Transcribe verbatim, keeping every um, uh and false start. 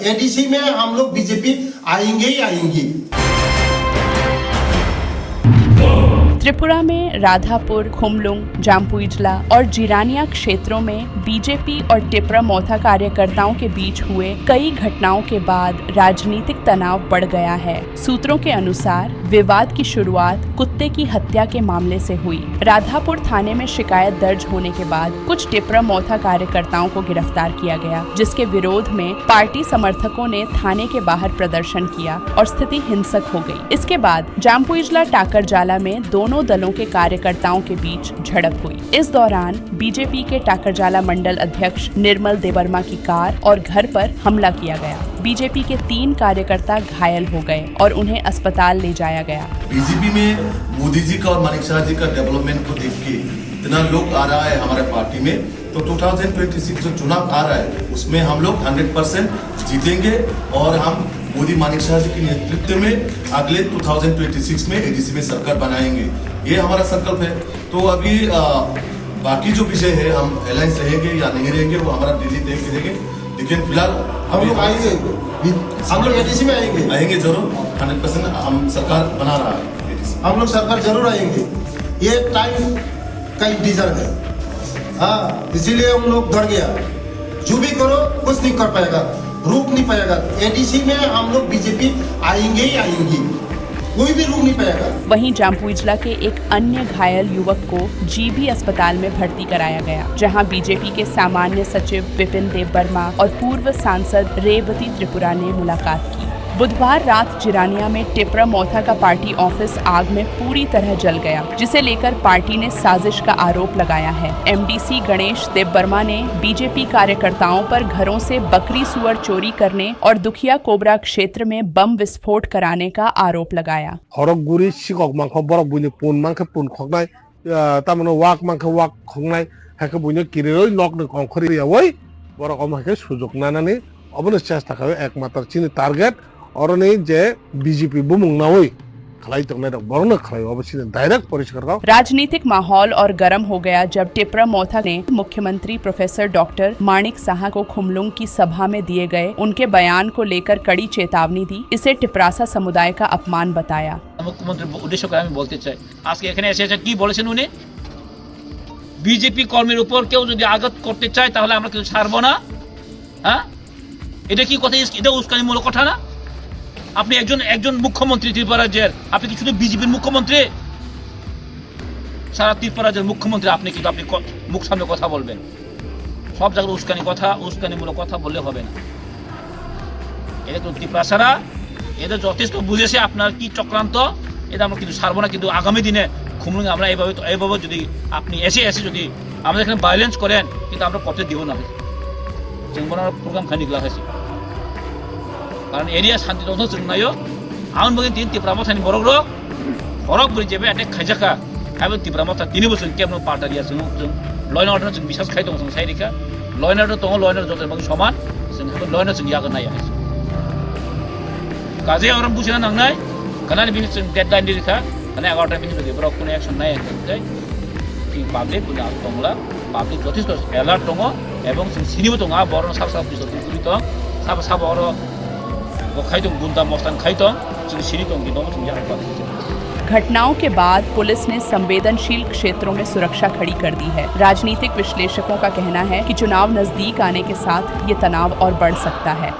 एडीसी में हम लोग बीजेपी आएंगे ही आएंगे। त्रिपुरा में राधापुर, खुमलुंग, जाम्पुइजला और जिरानिया क्षेत्रों में बीजेपी और टिपरा मोथा कार्यकर्ताओं के बीच हुए कई घटनाओं के बाद राजनीतिक तनाव बढ़ गया है। सूत्रों के अनुसार, विवाद की शुरुआत कुत्ते की हत्या के मामले से हुई। राधापुर थाने में शिकायत दर्ज होने के बाद कुछ टिपरा मोथा कार्यकर्ताओं को गिरफ्तार किया गया, जिसके विरोध में पार्टी समर्थकों ने थाने के बाहर प्रदर्शन किया और स्थिति हिंसक हो गई। इसके बाद जाम्पुइजला टाकरजाला में दोनों दलों के कार्यकर्ताओं के बीच झड़प हुई। इस दौरान बीजेपी के टाकरजाला मंडल अध्यक्ष निर्मल देवर्मा की कार और घर पर हमला किया गया। बीजेपी के तीन कार्यकर्ता घायल हो गए और उन्हें अस्पताल ले जाया गया। बीजेपी में मोदी जी का और मानिक शाह जी का डेवलपमेंट को देख के इतना लोग आ रहा है हमारे पार्टी में, तो टू थाउजेंड ट्वेंटी सिक्स जो चुनाव आ रहा है, उसमें हम लोग हंड्रेड परसेंट जीतेंगे और हम मोदी मानिक शाह जी के नेतृत्व में अगले टू थाउजेंड ट्वेंटी सिक्स में एडीसी में सरकार बनाएंगे। ये हमारा संकल्प है। तो अभी, अ, बाकी जो विषय है, हम अलायंस रहेंगे या नहीं रहेंगे, वो हमारा दिल्ली तय करेंगे। लेकिन फिलहाल हम लोग आएंगे, हम लोग एडीसी में आएंगे। आएंगे जरूर, हंड्रेड परसेंट हम सरकार बना रहा है एडीसी। हम लोग सरकार जरूर आएंगे। ये टाइम का इंतजार है। हाँ, इसीलिए हम लोग डर गया। जो भी करो, कुछ नहीं कर पाएगा, रोक नहीं पाएगा। एडीसी में हम लोग बीजेपी आएंगे ही आएंगे, कोई भी रोक नहीं पाएगा। वहीं जाम्पुइजला के एक अन्य घायल युवक को जीबी अस्पताल में भर्ती कराया गया, जहां बीजेपी के सामान्य सचिव विपिन देव वर्मा और पूर्व सांसद रेवती त्रिपुरा ने मुलाकात की। बुधवार रात जिरानिया में टिपरा मोथा का पार्टी ऑफिस आग में पूरी तरह जल गया, जिसे लेकर पार्टी ने साजिश का आरोप लगाया है। एमडीसी गणेश देववर्मा ने बीजेपी कार्यकर्ताओं पर घरों से बकरी सुअर चोरी करने और दुखिया कोबरा क्षेत्र में बम विस्फोट कराने का आरोप लगाया। Horok guri sikok mankho, borok buini pun mankhe pun khoknai, ah, tamoni wak mankhe wak khoknai, hakhe buino kiriroi nokni kongkhor yaui borok omo hakhe sujok nanani obono chesta khaio, ekmatro chini target oroni je B J P bumung naui khlai tongnai rok borokno khlai, obo chini direct poriskar kok. राजनीतिक माहौल और गर्म हो गया जब टिपरा मोथा ने मुख्यमंत्री professor doctor माणिक साहा को खुमलुंग की सभा में दिए गए उनके बयान को लेकर कड़ी चेतावनी दी। इसे टिपरासा समुदाय का अपमान बताया। মুখ্যমন্ত্রীর উদ্দেশ্য করে আমি বলতে চাই, আজকে এখানে এসে এসে কি বলেছেন উনি? বিজেপি কর্মীর উপর কেউ যদি আঘাত করতে চায়, তাহলে আমরা কিছু ছাড়বো না। হ্যাঁ, এটা কি কথা? এটা উস্কানিমূলক কথা না? আপনি একজন, একজন মুখ্যমন্ত্রী ত্রিপুরা রাজ্যের, আপনি কি শুধু বিজেপির মুখ্যমন্ত্রী? সারা ত্রিপুরা রাজ্যের মুখ্যমন্ত্রী আপনি, কিন্তু আপনি ক-, মুখ সামনে কথা বলবেন। সব জায়গায় উস্কানি কথা, উস্কানিমূলক কথা বললে হবে না। এটা তো ত্রিপুরাসারা, এটা যথেষ্ট বুঝেছে আপনার কি চক্রান্ত, এটা আমরা কিন্তু ছাড়বো না। কিন্তু আগামী দিনে খুমলুঙে আমরা এইভাবে, এইভাবে যদি আপনি এসে এসে যদি আমাদের এখানে ভায়োলেন্স করেন, কিন্তু আমরা করতে দিব না। Chwng bono program khaini glak hai se. Karon area shanti tongthok chwng naio. Aboni bagwi tini Tipra Mothani borok rok horok bwrwi jeba attack khaijak kha. Haibo Tipra Motha tini bo chwng kebo no parta riya chwng, chwng law and order no chwng biswas khai tongo chwng sai rikha. Law and order tongo, law and order joto bagwi soman. Chwng haibo law and order chwng yago nai hai se. Kaje oro buchina nangnai. Kanani bini chwng deadline di rikha. Kanai egarota bini bagwi borok kuno action nai hai se. Tini public kuno tongla. Public jothesto alert tongo ebong chwng sinibo tongo, a borokno sabo sabo puisa twi tong, sabo sabo oro bo khai tong, gunda mostan khai tong, chwng sini tong, bini omo chwng yakar. घटनाओं के बाद पुलिस ने संवेदनशील क्षेत्रों में सुरक्षा कड़ी कर दी है। राजनीतिक विश्लेषकों का कहना है कि चुनाव नजदीक आने के साथ ये तनाव और बढ़ सकता है।